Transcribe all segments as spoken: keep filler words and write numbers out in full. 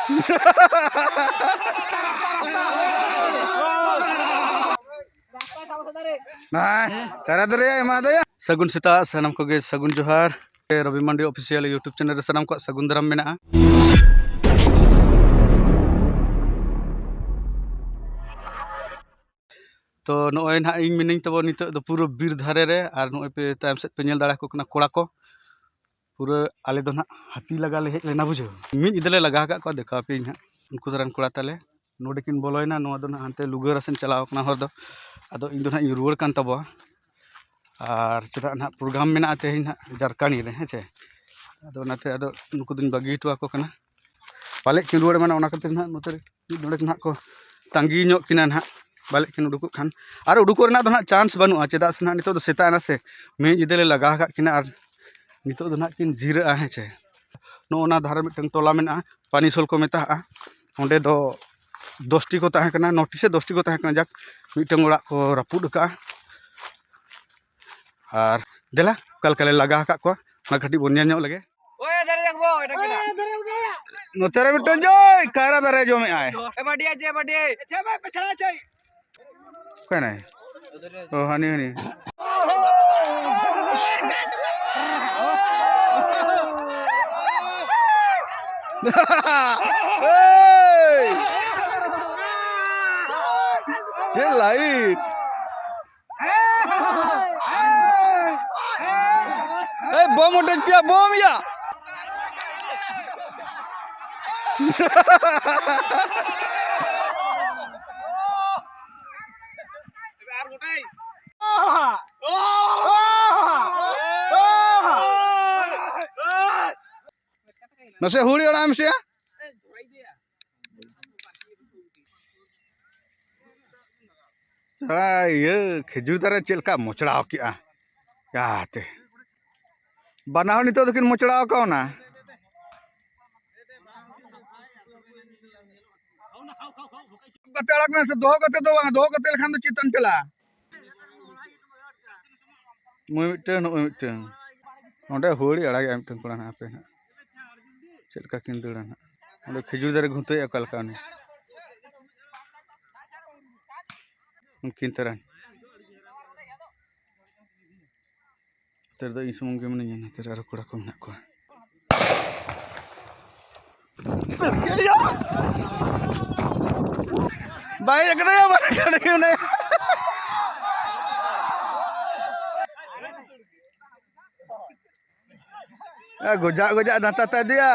ᱦᱮᱸ, ᱠᱟᱭᱨᱟ ᱫᱟᱨᱮ ᱮᱢᱟ ᱫᱮᱭᱟ᱾ ᱥᱟᱹᱜᱩᱱ ᱥᱮᱛᱟᱜ, ᱥᱟᱱᱟᱢ ᱠᱚᱜᱮ ᱥᱟᱹᱜᱩᱱ ᱡᱚᱦᱟᱨ᱾ ᱨᱚᱵᱤ ᱢᱟᱱᱰᱤ ᱚᱯᱷᱤᱥᱤᱭᱟᱞ YouTube ᱪᱮᱱᱮᱞ ᱨᱮ ᱥᱟᱱᱟᱢ ᱠᱚᱣᱟᱜ ᱥᱟᱹᱜᱩᱱ ᱫᱟᱨᱟᱢ ᱢᱮᱱᱟᱜᱼᱟ᱾ ᱛᱚ ᱱᱚᱜᱼᱚᱭ ᱱᱟᱦᱟᱜ ᱤᱧ ᱢᱤᱱᱟᱹᱧ ᱛᱟᱵᱚ ᱱᱤᱛᱚᱜ ᱫᱚ ᱯᱩᱨᱟᱹ ᱵᱤᱨ ᱫᱷᱟᱨᱮ ᱨᱮ, ᱟᱨ ᱱᱚᱜᱼᱚᱭ ᱯᱮ ᱛᱟᱭᱚᱢ ᱥᱮᱫ ᱯᱮ ᱧᱮᱞ ᱫᱟᱲᱮᱭᱟᱠᱚ ᱠᱟᱱᱟ ᱠᱚᱲᱟ ᱠᱚ, ᱯᱩᱨᱟᱹ ᱟᱞᱮ ᱫᱚ ᱱᱟᱦᱟᱜ ᱦᱟᱹᱛᱤ ᱞᱟᱜᱟ ᱞᱮ ᱦᱮᱡ ᱞᱮᱱᱟ, ᱵᱩᱡᱷᱟᱹᱣ᱾ ᱢᱤᱫ ᱧᱤᱫᱟᱹ ᱞᱮ ᱞᱟᱜᱟ ᱟᱠᱟᱫ ᱠᱚᱣᱟ, ᱫᱮᱠᱷᱟᱣ ᱟᱯᱮᱭᱟᱹᱧ ᱦᱟᱸᱜ᱾ ᱩᱱᱠᱩ ᱫᱟᱨᱟᱱ ᱠᱚᱲᱟ ᱛᱟᱞᱮ ᱱᱚᱰᱮ ᱠᱤᱱ ᱵᱚᱞᱚᱭᱮᱱᱟ, ᱱᱚᱣᱟ ᱫᱚ ᱱᱟᱦᱟᱜ ᱦᱟᱱᱛᱮ ᱞᱩᱜᱟᱹᱨᱟ ᱥᱮᱱ ᱪᱟᱞᱟᱣ ᱠᱟᱱᱟ ᱦᱚᱨ ᱫᱚ᱾ ᱟᱫᱚ ᱤᱧ ᱫᱚ ᱱᱟᱦᱟᱜ ᱤᱧ ᱨᱩᱣᱟᱹᱲ ᱠᱟᱱ ᱛᱟᱵᱚᱣᱟ᱾ ᱟᱨ ᱪᱮᱫᱟᱜ ᱱᱟᱦᱟᱜ ᱯᱨᱳᱜᱨᱟᱢ ᱢᱮᱱᱟᱜᱼᱟ ᱛᱮᱦᱮᱧ ᱱᱟᱦᱟᱜ ᱡᱟᱨᱠᱟᱱᱤ ᱨᱮ, ᱦᱮᱸ ᱪᱮ? ᱟᱫᱚ ᱚᱱᱟᱛᱮ ᱟᱫᱚ ᱱᱩᱠᱩ ᱫᱚᱧ ᱵᱟᱹᱜᱤ ᱦᱚᱴᱚ ᱟᱠᱚ ᱠᱟᱱᱟ᱾ ᱯᱟᱞᱮᱫ ᱠᱤᱱ ᱨᱩᱣᱟᱹᱲ ᱮᱢᱟᱱᱟ, ᱚᱱᱟ ᱠᱷᱟᱹᱛᱤᱨ ᱱᱟᱦᱟᱜ ᱱᱚᱛᱮ ᱨᱮ ᱢᱤᱫ ᱰᱚᱸᱰᱮᱠ ᱱᱟᱦᱟᱜ ᱠᱚ ᱛᱟᱺᱜᱤ ᱧᱚᱜ ᱠᱤᱱᱟ ᱱᱟᱦᱟᱜ, ᱯᱟᱞᱮᱫ ᱠᱤᱱ ᱩᱰᱩᱠᱚᱜ ᱠᱷᱟᱱ᱾ ᱟᱨ ᱩᱰᱩᱠᱚᱜ ᱨᱮᱱᱟᱜ ᱫᱚ ᱱᱟᱦᱟᱜ ᱪᱟᱱᱥ ᱵᱟᱹᱱᱩᱜᱼᱟ, ᱪᱮᱫᱟᱜ ᱥᱮ ᱱᱟᱦᱟᱜ ᱱᱤᱛᱚᱜ ᱫᱚ ᱥᱮᱛᱟᱜ ᱮᱱᱟ ᱥᱮ, ᱢᱤᱫ ᱧᱤᱫᱟᱹ ᱞᱮ ᱞᱟᱜᱟ ᱟᱠᱟᱫ ᱠᱤᱱᱟ᱾ ᱟᱨ ᱱᱤᱛᱚᱜ ᱫᱚ ᱱᱟᱦᱟᱜ ᱠᱤᱱ ᱡᱤᱨᱟᱹᱜᱼᱟ, ᱦᱮᱸ ᱪᱮ? ᱱᱚᱜᱼᱚ ᱱᱟ ᱫᱷᱟᱨᱮ ᱢᱤᱫᱴᱟᱝ ᱴᱚᱞᱟ ᱢᱮᱱᱟᱜᱼᱟ, ᱯᱟᱱᱤᱥᱳᱞ ᱠᱚ ᱢᱮᱛᱟᱜᱼᱟ᱾ ᱚᱸᱰᱮ ᱫᱚ ᱫᱚᱥᱴᱤ ᱠᱚ ᱛᱟᱦᱮᱸ ᱠᱟᱱᱟ, ᱱᱚᱴᱤ ᱥᱮ ᱫᱚᱥᱴᱤ ᱠᱚ ᱛᱟᱦᱮᱸ ᱠᱟᱱᱟ, ᱡᱟᱠ ᱢᱤᱫᱴᱟᱝ ᱚᱲᱟᱜ ᱠᱚ ᱨᱟᱹᱯᱩᱫ ᱟᱠᱟᱫᱼᱟ᱾ ᱟᱨ ᱫᱮᱞᱟ ᱚᱠᱟ ᱞᱮᱠᱟ ᱞᱮ ᱞᱟᱜᱟ ᱟᱠᱟᱫ ᱠᱚᱣᱟ, ᱚᱱᱟ ᱠᱟᱹᱴᱤᱡ ᱵᱚᱱ ᱧᱮᱞ ᱧᱚᱜ ᱞᱮᱜᱮ᱾ ᱳᱭ, ᱫᱟᱨᱮ ᱡᱟᱠᱵᱚ, ᱮᱴᱟᱜ ᱠᱮᱫᱟ᱾ ᱱᱚᱛᱮ ᱨᱮ ᱢᱤᱫᱴᱟᱝ ᱡᱚᱭ ᱠᱟᱭᱨᱟ ᱫᱟᱨᱮ ᱡᱚᱢᱮᱜᱼᱟᱭ᱾ ᱮ, ᱵᱟᱰᱤᱭᱟ, ᱡᱮ ᱵᱟᱰᱤᱭᱟ᱾ ᱟᱪᱪᱷᱟ, ᱵᱷᱟᱭ, ᱯᱮᱪᱷᱟ, ᱟᱪᱪᱷᱟ᱾ ᱚᱠᱟᱭ ᱱᱟᱭ? ᱚ, ᱦᱟᱹᱱᱤ, ᱦᱟᱹᱱᱤ᱾ ᱮᱭ! ᱪᱮᱫ ᱞᱟᱭᱤᱴ! ᱮᱭ, ᱵᱚᱢ ᱚᱴᱮᱡ ᱯᱮᱭᱟ, ᱵᱚᱢ ᱭᱟ! ᱱᱟᱥᱮ ᱦᱩᱲᱤ ᱚᱲᱟᱜ ᱮᱢ ᱥᱮᱭᱟ᱾ ᱟᱨ ᱤᱭᱟᱹ ᱠᱷᱮᱡᱩᱨ ᱫᱟᱨᱮ ᱪᱮᱫ ᱞᱮᱠᱟ ᱢᱚᱪᱲᱟᱣ ᱠᱮᱜᱼᱟ, ᱭᱟᱛᱮ ᱵᱟᱱᱟ ᱦᱚᱲ ᱱᱤᱛᱚᱜ ᱫᱚᱠᱤᱱ ᱢᱚᱪᱲᱟᱣ ᱠᱟᱣᱱᱟ᱾ ᱠᱟᱛᱮ ᱟᱲᱟᱜ ᱢᱮ ᱥᱮ, ᱫᱚᱦᱚ ᱠᱟᱛᱮ ᱫᱚ ᱵᱟᱝ, ᱫᱚᱦᱚ ᱠᱟᱛᱮ ᱞᱮᱠᱷᱟᱱ ᱫᱚ ᱪᱮᱛᱟᱱ ᱪᱟᱞᱟᱜᱼᱟ᱾ ᱱᱩᱭ ᱢᱤᱫᱴᱟᱹᱝ, ᱱᱩᱭ ᱢᱤᱫᱴᱟᱹᱝ᱾ ᱱᱚᱸᱰᱮ ᱦᱩᱲᱤ ᱟᱲᱟᱜᱮᱜᱼᱟ ᱢᱤᱫᱴᱟᱹᱝ ᱠᱚᱲᱟ ᱱᱟᱦᱟᱜ, ᱦᱟᱯᱮ ᱱᱟᱦᱟᱜ ᱪᱮᱫ ᱞᱮᱠᱟ ᱠᱤᱱ ᱫᱟᱹᱲᱟ ᱱᱟᱦᱟᱜ᱾ ᱚᱸᱰᱮ ᱠᱷᱤᱡᱩᱨ ᱫᱟᱨᱮ ᱜᱷᱩᱱᱴᱟᱹᱭᱮᱫ ᱚᱠᱟ ᱞᱮᱠᱟ ᱩᱱᱤ᱾ ᱩᱱᱠᱤᱱ ᱛᱟᱨᱟᱱ᱾ ᱱᱚᱛᱮ ᱨᱮᱫᱚ ᱤᱧ ᱥᱩᱢᱩᱝ ᱜᱮ ᱢᱤᱱᱟᱹᱧᱟ, ᱱᱚᱛᱮ ᱨᱮ ᱟᱨᱚ ᱠᱚᱲᱟ ᱠᱚ ᱢᱮᱱᱟᱜ ᱠᱚᱣᱟ᱾ ᱵᱟᱭ ᱮᱠᱲᱟᱭᱟ, ᱵᱟᱭ ᱮᱠᱲᱟᱭᱟ᱾ ᱮ, ᱜᱚᱡᱟᱜ ᱜᱚᱡᱟᱜ ᱫᱟᱸᱛᱟ ᱛᱟᱭ ᱫᱮᱭᱟ᱾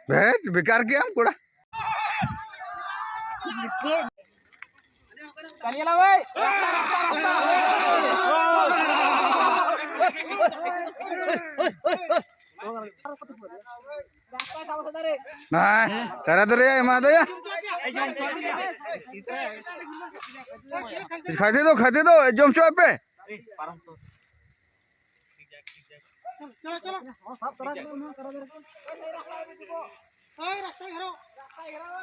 ᱵᱮᱥ, ᱵᱮᱠᱟᱨ ᱜᱮᱭᱟᱢ ᱠᱚᱲᱟ᱾ ᱦᱮᱸ, ᱠᱟᱭᱨᱟ ᱫᱟᱨᱮ ᱮᱢᱟ ᱫᱮᱭᱟ᱾ ᱠᱷᱟᱫᱮ ᱫᱚ, ᱠᱷᱟᱫᱮ ᱫᱚ, ᱡᱚᱢ ᱦᱚᱪᱚᱭ ᱯᱮ᱾ ᱪᱚᱞᱚ, ᱪᱚᱞᱚ᱾ ᱦᱳᱭ, ᱨᱟᱥᱛᱟ ᱜᱷᱮᱨᱟᱣ᱾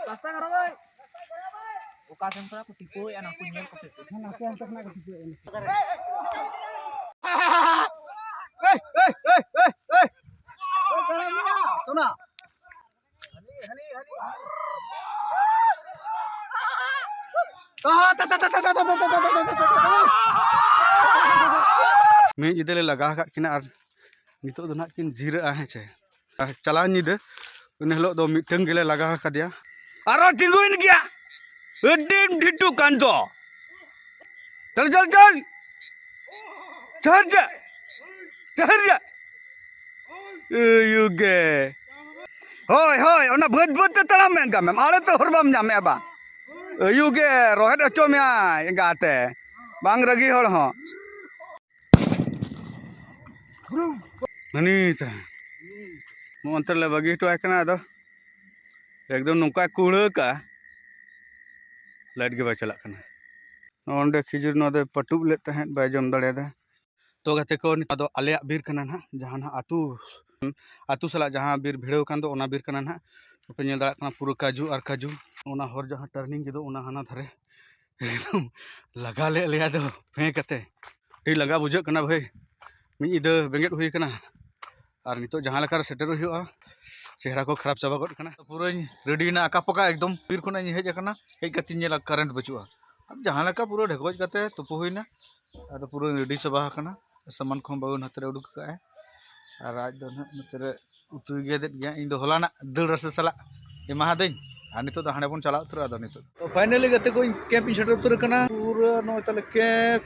ᱨᱟᱥᱛᱟ ᱜᱷᱮᱨᱟᱣ ᱵᱷᱟᱭ᱾ ᱚᱠᱟ ᱥᱮᱱ ᱠᱷᱚᱱᱟᱜ ᱠᱚ ᱴᱤᱯᱟᱹᱣᱮᱫᱼᱟ, ᱚᱱᱟ ᱠᱚ ᱧᱮᱞ ᱠᱟᱛᱮ᱾ ᱦᱮᱸ, ᱱᱟᱥᱮ ᱦᱟᱱᱛᱮ ᱠᱷᱚᱱᱟᱜ ᱠᱚ ᱴᱤᱯᱟᱹᱣᱮᱫᱼᱟ᱾ ᱮᱭ, ᱮᱭ, ᱮᱭ, ᱮᱭ, ᱮᱭ᱾ ᱥᱳᱱᱟ᱾ ᱢᱤᱫ ᱧᱤᱫᱟᱹ ᱞᱮ ᱞᱟᱜᱟ ᱟᱠᱟᱫ ᱠᱤᱱᱟ ᱟᱨ ᱱᱤᱛᱚᱜ ᱫᱚ ᱱᱟᱦᱟᱜ ᱠᱤᱱ ᱡᱤᱨᱟᱹᱜᱼᱟ, ᱦᱮᱸ ᱪᱮ᱾ ᱟᱨ ᱪᱟᱞᱟᱣ ᱧᱤᱫᱟᱹ ᱩᱱ ᱦᱤᱞᱳᱜ ᱫᱚ ᱢᱤᱫᱴᱟᱹᱝ ᱜᱮᱞᱮ ᱞᱟᱜᱟ ᱟᱠᱟᱫᱮᱭᱟ᱾ ᱟᱨᱚ ᱛᱤᱸᱜᱩᱭᱮᱱ ᱜᱮᱭᱟ, ᱟᱹᱰᱤᱢ ᱰᱷᱤᱴᱩ ᱠᱟᱱ ᱫᱚ᱾ ᱪᱚᱞ, ᱪᱚᱞ, ᱪᱚᱞ᱾ ᱪᱟᱦᱟᱨ ᱡᱟ᱾ ᱪᱟᱦᱟᱨ ᱡᱟ᱾ ᱟᱭᱩ ᱜᱮ᱾ ᱦᱳᱭ, ᱦᱳᱭ, ᱚᱱᱟ ᱵᱟᱹᱫᱽ ᱵᱟᱹᱫᱽ ᱛᱮ ᱛᱟᱲᱟᱢ ᱢᱮ, ᱮᱱᱠᱟ ᱢᱮᱢ᱾ ᱟᱲᱮ ᱛᱮ ᱦᱚᱨ ᱵᱟᱢ ᱧᱟᱢᱮᱫᱼᱟ ᱵᱟ᱾ ᱟᱭᱩ ᱜᱮ, ᱨᱚᱦᱮᱫ ᱦᱚᱪᱚ ᱢᱮᱭᱟᱭ ᱮᱸᱜᱟᱛᱮ᱾ ᱵᱟᱝ ᱨᱟᱹᱜᱤ ᱦᱚᱲ ᱦᱚᱸ᱾ ᱦᱟᱹᱱᱤ ᱛᱟᱦᱮᱸ᱾ ᱱᱚᱜᱼᱚ ᱱᱚᱱᱛᱮ ᱨᱮᱞᱮ ᱵᱟᱹᱜᱤ ᱦᱚᱴᱚ ᱟᱭ ᱠᱟᱱᱟ, ᱟᱫᱚ ᱮᱠᱫᱚᱢ ᱱᱚᱝᱠᱟ ᱠᱩᱲᱟᱹ ᱠᱟᱜᱼᱟ, ᱞᱟᱭᱤᱴ ᱜᱮ ᱵᱟᱭ ᱪᱟᱞᱟᱜ ᱠᱟᱱᱟ᱾ ᱱᱚᱜᱼᱚ ᱱᱚᱸᱰᱮ ᱠᱷᱤᱡᱩᱨ ᱱᱚᱣᱟ ᱫᱚᱭ ᱯᱟᱹᱴᱩᱵ ᱞᱮᱫ ᱛᱟᱦᱮᱸᱫ, ᱵᱟᱭ ᱡᱚᱢ ᱫᱟᱲᱮᱭᱟᱫᱟ᱾ ᱛᱚ ᱜᱟᱛᱮ ᱠᱚ, ᱱᱤᱛᱚᱜ ᱫᱚ ᱟᱞᱮᱭᱟᱜ ᱵᱤᱨ ᱠᱟᱱᱟ ᱱᱟᱦᱟᱜ, ᱡᱟᱦᱟᱸ ᱱᱟᱦᱟᱜ ᱟᱹᱛᱩ, ᱟᱹᱛᱩ ᱥᱟᱞᱟᱜ ᱡᱟᱦᱟᱸ ᱵᱤᱨ ᱵᱷᱤᱲᱟᱹᱣ ᱟᱠᱟᱱ ᱫᱚ, ᱚᱱᱟ ᱵᱤᱨ ᱠᱟᱱᱟ ᱱᱟᱦᱟᱜ᱾ ᱟᱯᱮ ᱧᱮᱞ ᱫᱟᱲᱮᱭᱟᱜ ᱠᱟᱱᱟ ᱯᱩᱨᱟᱹ ᱠᱟᱡᱩ ᱟᱨ ᱠᱟᱡᱩ, ᱚᱱᱟ ᱦᱚᱨ ᱡᱟᱦᱟᱸ turning ᱜᱮᱫᱚ, ᱚᱱᱟ ᱦᱟᱱᱟ ᱫᱷᱟᱨᱮ᱾ ᱮᱠᱫᱚᱢ ᱞᱟᱜᱟ ᱞᱮᱫ ᱞᱮᱭᱟ ᱫᱚ ᱯᱷᱮᱸ ᱠᱟᱛᱮ᱾ ᱟᱹᱰᱤ ᱞᱟᱸᱜᱟ ᱵᱩᱡᱷᱟᱹᱜ ᱠᱟᱱᱟ ᱵᱷᱟᱹᱭ, ᱢᱤᱫ ᱧᱤᱫᱟᱹ ᱵᱮᱸᱜᱮᱫ ᱦᱩᱭ ᱠᱟᱱᱟ᱾ ᱟᱨ ᱱᱤᱛᱚᱜ ᱡᱟᱦᱟᱸ ᱞᱮᱠᱟᱨᱮ ᱥᱮᱴᱮᱨᱚᱜ ᱦᱩᱭᱩᱜᱼᱟ, ᱪᱮᱦᱨᱟ ᱠᱚ ᱠᱷᱟᱨᱟᱯ ᱪᱟᱵᱟ ᱜᱚᱫ ᱠᱟᱱᱟ᱾ ᱯᱩᱨᱟᱹᱧ ᱨᱮᱰᱤᱭᱮᱱᱟ, ᱟᱠᱟ ᱯᱟᱠᱟ ᱮᱠᱫᱚᱢ᱾ ᱵᱤᱨ ᱠᱷᱚᱱᱟᱜ ᱤᱧ ᱦᱮᱡ ᱟᱠᱟᱱᱟ, ᱦᱮᱡ ᱠᱟᱛᱮᱧ ᱧᱮᱞᱟ ᱠᱟᱨᱮᱱᱴ ᱵᱟᱹᱪᱩᱜᱼᱟ᱾ ᱟᱫᱚ ᱡᱟᱦᱟᱸ ᱞᱮᱠᱟ ᱯᱩᱨᱟᱹ ᱰᱷᱮᱠᱚᱡ ᱠᱟᱛᱮ ᱛᱩᱯᱩ ᱦᱩᱭᱱᱟ᱾ ᱟᱫᱚ ᱯᱩᱨᱟᱹᱧ ᱨᱮᱰᱤ ᱪᱟᱵᱟ ᱟᱠᱟᱱᱟ, ᱥᱟᱢᱟᱱ ᱠᱚᱦᱚᱸ ᱵᱟᱹᱵᱩ ᱱᱟᱛᱮ ᱨᱮ ᱩᱰᱩᱠ ᱟᱠᱟᱫᱼᱟᱭ᱾ ᱟᱨ ᱟᱡ ᱫᱚ ᱱᱟᱦᱟᱜ ᱱᱚᱛᱮ ᱨᱮ ᱩᱛᱩᱭ ᱜᱮᱫᱮᱫ ᱜᱮᱭᱟ᱾ ᱤᱧ ᱫᱚ ᱦᱚᱞᱟᱱᱟᱜ ᱫᱟᱹᱞ ᱨᱟᱥᱮ ᱥᱟᱞᱟᱜ ᱮᱢᱟᱦᱟᱫᱟᱹᱧ᱾ ᱟᱨ ᱱᱤᱛᱚᱜ ᱫᱚ ᱦᱟᱸᱰᱮ ᱵᱚᱱ ᱪᱟᱞᱟᱣ ᱩᱛᱟᱹᱨᱚᱜᱼᱟ᱾ ᱟᱫᱚ ᱱᱤᱛᱚᱜ ᱫᱚ ᱯᱷᱟᱭᱱᱟᱞᱤ ᱜᱟᱛᱮ ᱠᱚ, ᱤᱧ ᱠᱮᱢᱯ ᱤᱧ ᱥᱮᱴᱮᱨ ᱩᱛᱟᱹᱨ ᱟᱠᱟᱱᱟ᱾ ᱯᱩᱨᱟᱹ ᱱᱚᱜᱼᱚᱭ ᱛᱟᱞᱮ ᱠᱮᱢᱯ᱾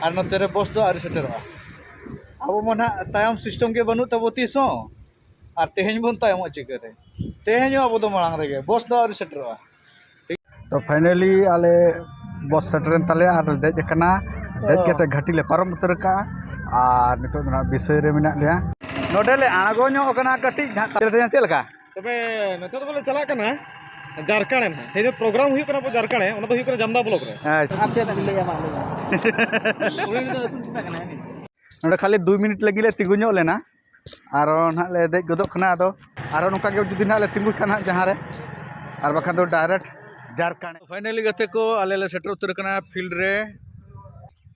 ᱟᱨ ᱱᱚᱛᱮ ᱨᱮ ᱵᱚᱥ ᱫᱚ ᱟᱹᱣᱨᱤ ᱥᱮᱴᱮᱨᱚᱜᱼᱟ᱾ ᱟᱵᱚ ᱢᱟ ᱱᱟᱦᱟᱜ ᱛᱟᱭᱚᱢ ᱥᱤᱥᱴᱮᱢ ᱜᱮ ᱵᱟᱹᱱᱩᱜ ᱛᱟᱵᱚ ᱛᱤᱥ ᱦᱚᱸ᱾ ᱟᱨ ᱛᱮᱦᱮᱧ ᱵᱚᱱ ᱛᱟᱭᱚᱢᱚᱜᱼᱟ ᱪᱤᱠᱟᱹᱛᱮ? ᱛᱮᱦᱮᱧ ᱦᱚᱸ ᱟᱵᱚ ᱫᱚ ᱢᱟᱲᱟᱝ ᱨᱮᱜᱮ, ᱵᱚᱥ ᱫᱚ ᱟᱹᱣᱨᱤ ᱥᱮᱴᱮᱨᱚᱜᱼᱟ᱾ ᱛᱚ ᱯᱷᱟᱭᱱᱟᱞᱤ ᱟᱞᱮ ᱵᱚᱥ ᱥᱮᱴᱮᱨᱮᱱ ᱛᱟᱞᱮᱭᱟ ᱟᱨ ᱞᱮ ᱫᱮᱡ ᱟᱠᱟᱱᱟ᱾ ᱫᱮᱡ ᱠᱟᱛᱮ ᱜᱷᱟᱹᱴᱤ ᱞᱮ ᱯᱟᱨᱚᱢ ᱩᱛᱟᱹᱨ ᱟᱠᱟᱫᱼᱟ᱾ ᱟᱨ ᱱᱤᱛᱚᱜ ᱫᱚ ᱱᱟᱦᱟᱜ ᱵᱤᱥᱚᱭ ᱨᱮ ᱢᱮᱱᱟᱜ ᱞᱮᱭᱟ᱾ ᱱᱚᱰᱮ ᱞᱮ ᱟᱬᱜᱚ ᱧᱚᱜ ᱟᱠᱟᱱᱟ ᱠᱟᱹᱴᱤᱡ ᱱᱟᱦᱟᱜ᱾ ᱪᱮᱫ ᱞᱮᱠᱟ? ᱛᱚᱵᱮ ᱱᱤᱛᱚᱜ ᱫᱚ ᱵᱚᱞᱮ ᱪᱟᱞᱟᱜ ᱠᱟᱱᱟ ᱡᱟᱨᱠᱟᱲᱮ ᱱᱟᱦᱟᱜ᱾ ᱱᱤᱛᱚᱜ ᱯᱨᱳᱜᱨᱟᱢ ᱦᱩᱭᱩᱜ ᱠᱟᱱᱟ ᱟᱵᱚ ᱡᱟᱨᱠᱟᱲᱮ, ᱚᱱᱟ ᱫᱚ ᱦᱩᱭᱩᱜ ᱠᱟᱱᱟ ᱡᱟᱢᱫᱟ ᱵᱞᱚᱠ ᱨᱮ᱾ ᱟᱪᱪᱷᱟ᱾ ᱟᱨ ᱪᱮᱫ ᱵᱤᱱ ᱞᱟᱹᱭᱟ ᱢᱟ ᱞᱟᱹᱭ ᱢᱮ? ᱱᱚᱰᱮ ᱠᱷᱟᱹᱞᱤ ᱫᱩᱭ ᱢᱤᱱᱤᱴ ᱞᱟᱹᱜᱤᱫ ᱞᱮ ᱛᱤᱸᱜᱩ ᱧᱚᱜ ᱞᱮᱱᱟ, ᱟᱨᱚ ᱱᱟᱦᱟᱜ ᱞᱮ ᱫᱮᱡ ᱜᱚᱫᱚᱜ ᱠᱟᱱᱟ᱾ ᱟᱫᱚ ᱟᱨᱚ ᱱᱚᱝᱠᱟ ᱜᱮ ᱡᱩᱫᱤ ᱱᱟᱦᱟᱜ ᱞᱮ ᱛᱤᱸᱜᱩ ᱠᱷᱟᱱ ᱦᱟᱸᱜ ᱡᱟᱦᱟᱸ ᱨᱮ, ᱟᱨ ᱵᱟᱠᱷᱟᱱ ᱫᱚ ᱰᱟᱭᱨᱮᱠᱴ ᱡᱟᱨᱠᱟᱲᱮ᱾ ᱯᱷᱟᱭᱱᱟᱞᱤ ᱜᱟᱛᱮ ᱠᱚ, ᱟᱞᱮ ᱞᱮ ᱥᱮᱴᱮᱨ ᱩᱛᱟᱹᱨ ᱠᱟᱱᱟ ᱯᱷᱤᱞᱰ ᱨᱮ᱾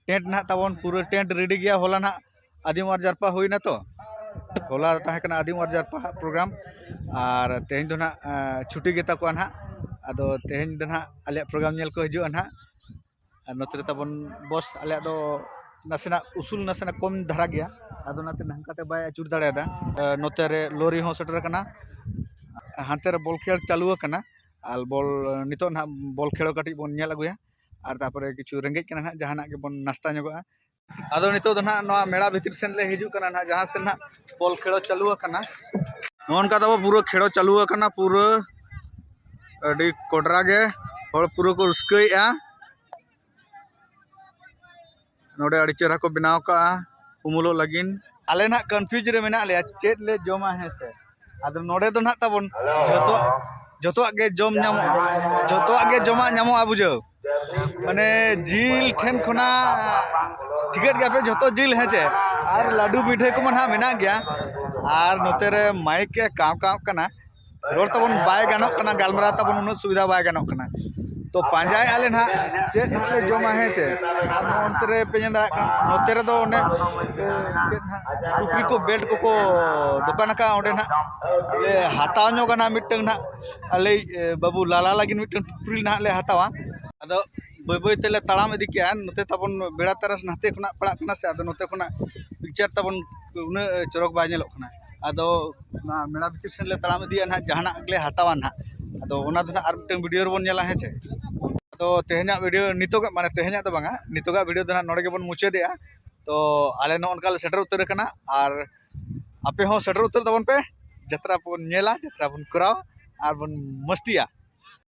ᱴᱮᱱᱴ ᱱᱟᱦᱟᱜ ᱛᱟᱵᱚᱱ ᱯᱩᱨᱟᱹ ᱴᱮᱱᱴ ᱨᱮᱰᱤ ᱜᱮᱭᱟ᱾ ᱦᱚᱞᱟ ᱱᱟᱦᱟᱜ ᱟᱹᱫᱤᱢ ᱚᱣᱟᱨ ᱡᱟᱨᱯᱟ ᱦᱩᱭᱱᱟ ᱛᱚ, ᱦᱚᱞᱟ ᱛᱟᱦᱮᱸ ᱠᱟᱱᱟ ᱟᱹᱫᱤᱢ ᱚᱣᱟᱨ ᱡᱟᱨᱯᱟ ᱦᱟᱸᱜ ᱯᱨᱳᱜᱨᱟᱢ᱾ ᱟᱨ ᱛᱮᱦᱮᱧ ᱫᱚ ᱱᱟᱦᱟᱜ, ᱮᱸ, ᱪᱷᱩᱴᱤ ᱜᱮᱛᱟ ᱠᱚᱣᱟ ᱱᱟᱦᱟᱜ᱾ ᱟᱫᱚ ᱛᱮᱦᱮᱧ ᱫᱚ ᱱᱟᱦᱟᱜ ᱟᱞᱮᱭᱟᱜ ᱯᱨᱳᱜᱨᱟᱢ ᱧᱮᱞ ᱠᱚ ᱦᱤᱡᱩᱜᱼᱟ ᱱᱟᱦᱟᱜ᱾ ᱟᱨ ᱱᱚᱛᱮ ᱨᱮ ᱛᱟᱵᱚᱱ ᱵᱚᱥ, ᱟᱞᱮᱭᱟᱜ ᱫᱚ ᱱᱟᱥᱮᱱᱟᱜ ᱩᱥᱩᱞ, ᱱᱟᱥᱮᱱᱟᱜ ᱠᱚᱢ ᱫᱷᱟᱨᱟ ᱜᱮᱭᱟ, ᱟᱫᱚ ᱚᱱᱟᱛᱮ ᱱᱚᱝᱠᱟᱛᱮ ᱵᱟᱭ ᱟᱹᱪᱩᱨ ᱫᱟᱲᱮᱭᱟᱫᱟ᱾ ᱮ, ᱱᱚᱛᱮ ᱨᱮ ᱞᱚᱨᱤ ᱦᱚᱸ ᱥᱮᱴᱮᱨ ᱟᱠᱟᱱᱟ, ᱦᱟᱱᱛᱮ ᱨᱮ ᱵᱚᱞ ᱠᱷᱮᱞ ᱪᱟᱹᱞᱩ ᱟᱠᱟᱱᱟ᱾ ᱟᱨ ᱵᱚᱞ, ᱱᱤᱛᱚᱜ ᱱᱟᱦᱟᱜ ᱵᱚᱞ ᱠᱷᱮᱞ ᱠᱟᱹᱴᱤᱡ ᱵᱚᱱ ᱧᱮᱞ ᱟᱹᱜᱩᱭᱟ, ᱟᱨ ᱛᱟᱨᱯᱚᱨᱮ ᱠᱤᱪᱷᱩ ᱨᱮᱸᱜᱮᱡ ᱠᱟᱱᱟ ᱱᱟᱦᱟᱜ, ᱡᱟᱦᱟᱱᱟᱜ ᱜᱮᱵᱚᱱ ᱱᱟᱥᱛᱟ ᱧᱚᱜᱚᱜᱼᱟ᱾ ᱟᱫᱚ ᱱᱤᱛᱚᱜ ᱫᱚ ᱱᱟᱦᱟᱜ ᱱᱚᱣᱟ ᱢᱮᱲᱟ ᱵᱷᱤᱛᱤᱨ ᱥᱮᱱ ᱞᱮ ᱦᱤᱡᱩᱜ ᱠᱟᱱᱟ ᱱᱟᱦᱟᱜ, ᱡᱟᱦᱟᱸ ᱥᱮᱱ ᱱᱟᱦᱟᱜ ᱵᱚᱞ ᱠᱷᱮᱞ ᱪᱟᱹᱞᱩ ᱟᱠᱟᱱᱟ᱾ ᱱᱚᱜᱼᱚ ᱱᱚᱝᱠᱟ ᱛᱟᱵᱚ ᱯᱩᱨᱟᱹ ᱠᱷᱮᱞ ᱪᱟᱹᱞᱩ ᱟᱠᱟᱱᱟ, ᱯᱩᱨᱟᱹ ᱟᱹᱰᱤ ᱠᱚᱰᱨᱟ ᱜᱮ ᱦᱚᱲ ᱯᱩᱨᱟᱹ ᱠᱚ ᱨᱟᱹᱥᱠᱟᱹᱭᱮᱫᱼᱟ᱾ ᱱᱚᱰᱮ ᱟᱹᱰᱤ ᱪᱮᱦᱨᱟ ᱠᱚ ᱵᱮᱱᱟᱣ ᱠᱟᱜᱼᱟ ᱩᱢᱩᱞᱚᱜ ᱞᱟᱹᱜᱤᱫ᱾ ᱟᱞᱮ ᱱᱟᱦᱟᱜ ᱠᱚᱱᱯᱷᱤᱭᱩᱡᱽ ᱨᱮ ᱢᱮᱱᱟᱜ ᱞᱮᱭᱟ ᱪᱮᱫ ᱞᱮ ᱡᱚᱢᱟ, ᱦᱮᱸ ᱥᱮ᱾ ᱟᱫᱚ ᱱᱚᱰᱮ ᱫᱚ ᱱᱟᱦᱟᱜ ᱛᱟᱵᱚᱱ ᱡᱚᱛᱚᱣᱟᱜ, ᱡᱚᱛᱚᱣᱟᱜ ᱜᱮ ᱡᱚᱢ ᱧᱟᱢᱚᱜᱼᱟ, ᱡᱚᱛᱚᱣᱟᱜ ᱜᱮ ᱡᱚᱢᱟᱜ ᱧᱟᱢᱚᱜᱼᱟ, ᱵᱩᱡᱷᱟᱹᱣ᱾ ᱢᱟᱱᱮ ᱡᱤᱞ ᱴᱷᱮᱱ ᱠᱷᱚᱱᱟᱜ ᱴᱷᱤᱠᱟᱹᱭᱮᱫ ᱜᱮᱭᱟ ᱯᱮ, ᱡᱚᱛᱚ ᱡᱤᱞ, ᱦᱮᱸ ᱪᱮ᱾ ᱟᱨ ᱞᱟᱹᱰᱩ ᱢᱤᱴᱷᱟᱹᱭ ᱠᱚᱢᱟ ᱱᱟᱦᱟᱜ ᱢᱮᱱᱟᱜ ᱜᱮᱭᱟ᱾ ᱟᱨ ᱱᱚᱛᱮ ᱨᱮ ᱢᱟᱭᱤᱠ ᱮ ᱠᱟᱣ ᱠᱟᱣ ᱠᱟᱱᱟ, ᱨᱚᱲ ᱛᱟᱵᱚᱱ ᱵᱟᱭ ᱜᱟᱱᱚᱜ ᱠᱟᱱᱟ, ᱜᱟᱞᱢᱟᱨᱟᱣ ᱛᱟᱵᱚᱱ ᱩᱱᱟᱹᱜ ᱥᱩᱵᱤᱫᱷᱟ ᱵᱟᱭ ᱜᱟᱱᱚᱜ ᱠᱟᱱᱟ᱾ ᱛᱚ ᱯᱟᱸᱡᱟᱭᱮᱫᱼᱟ ᱞᱮ ᱱᱟᱦᱟᱜ ᱪᱮᱫ ᱱᱟᱦᱟᱜ ᱞᱮ ᱡᱚᱢᱟ, ᱦᱮᱸ ᱪᱮ᱾ ᱟᱨ ᱱᱚᱜᱼᱚ ᱱᱚᱱᱛᱮ ᱨᱮ ᱯᱮ ᱧᱮᱞ ᱫᱟᱲᱮᱭᱟᱜ ᱠᱟᱱᱟ, ᱱᱚᱛᱮ ᱨᱮᱫᱚ ᱚᱱᱮ ᱮ, ᱪᱮᱫ ᱱᱟᱦᱟᱜ ᱴᱩᱯᱨᱤ ᱠᱚ, ᱵᱮᱞᱴ ᱠᱚᱠᱚ ᱫᱚᱠᱟᱱ ᱟᱠᱟᱫᱼᱟ᱾ ᱚᱸᱰᱮ ᱱᱟᱦᱟᱜ ᱞᱮ ᱦᱟᱛᱟᱣ ᱧᱚᱜᱟ ᱱᱟᱦᱟᱜ ᱢᱤᱫᱴᱟᱝ ᱱᱟᱦᱟᱜ ᱟᱞᱮ ᱮ, ᱵᱟᱹᱵᱩ ᱞᱟᱞᱟ ᱞᱟᱹᱜᱤᱫ ᱢᱤᱫᱴᱟᱝ ᱴᱩᱯᱨᱤ ᱱᱟᱦᱟᱜ ᱞᱮ ᱦᱟᱛᱟᱣᱟ᱾ ᱟᱫᱚ ᱵᱟᱹᱭ ᱵᱟᱹᱭ ᱛᱮᱞᱮ ᱛᱟᱲᱟᱢ ᱤᱫᱤ ᱠᱮᱜᱼᱟ᱾ ᱱᱚᱛᱮ ᱛᱟᱵᱚᱱ ᱵᱮᱲᱟ ᱛᱟᱨᱟᱥ ᱱᱟᱛᱮ ᱠᱷᱚᱱᱟᱜ ᱯᱟᱲᱟᱜ ᱠᱟᱱᱟ ᱥᱮ, ᱟᱫᱚ ᱱᱚᱛᱮ ᱠᱷᱚᱱᱟᱜ ᱯᱤᱠᱪᱟᱨ ᱛᱟᱵᱚᱱ ᱩᱱᱟᱹᱜ ᱪᱚᱨᱚᱠ ᱵᱟᱭ ᱧᱮᱞᱚᱜ ᱠᱟᱱᱟ᱾ ᱟᱫᱚ ᱚᱱᱟ ᱢᱮᱲᱟ ᱵᱷᱤᱛᱤᱨ ᱥᱮᱱ ᱞᱮ ᱛᱟᱲᱟᱢ ᱤᱫᱤᱭᱟ ᱱᱟᱦᱟᱜ, ᱡᱟᱦᱟᱱᱟᱜ ᱜᱮᱞᱮ ᱦᱟᱛᱟᱣᱟ ᱱᱟᱦᱟᱜ᱾ ᱟᱫᱚ ᱚᱱᱟ ᱫᱚ ᱱᱟᱦᱟᱜ ᱟᱨ ᱢᱤᱫᱴᱟᱝ ᱵᱷᱤᱰᱤᱭᱳ ᱨᱮᱵᱚᱱ ᱧᱮᱞᱟ, ᱦᱮᱸ ᱪᱮ᱾ ᱟᱫᱚ ᱛᱮᱦᱮᱧᱟᱜ ᱵᱷᱤᱰᱤᱭᱳ ᱱᱤᱛᱚᱜᱟᱜ, ᱢᱟᱱᱮ ᱛᱮᱦᱮᱧᱟᱜ ᱫᱚ ᱵᱟᱝᱟ, ᱱᱤᱛᱚᱜᱟᱜ ᱵᱷᱤᱰᱤᱭᱳ ᱫᱚ ᱱᱟᱦᱟᱜ ᱱᱚᱰᱮ ᱜᱮᱵᱚᱱ ᱢᱩᱪᱟᱹᱫᱮᱜᱼᱟ᱾ ᱛᱚ ᱟᱞᱮ ᱱᱚᱜᱼᱚ ᱱᱚᱝᱠᱟ ᱞᱮ ᱥᱮᱴᱮᱨ ᱩᱛᱟᱹᱨ ᱟᱠᱟᱱᱟ, ᱟᱨ ᱟᱯᱮ ᱦᱚᱸ ᱥᱮᱴᱮᱨ ᱩᱛᱟᱹᱨ ᱛᱟᱵᱚᱱ ᱯᱮ, ᱡᱟᱛᱨᱟ ᱵᱚᱱ ᱧᱮᱞᱟ, ᱡᱟᱛᱨᱟ ᱵᱚᱱ ᱠᱚᱨᱟᱣᱟ ᱟᱨ ᱵᱚᱱ ᱢᱚᱥᱛᱤᱭᱟ᱾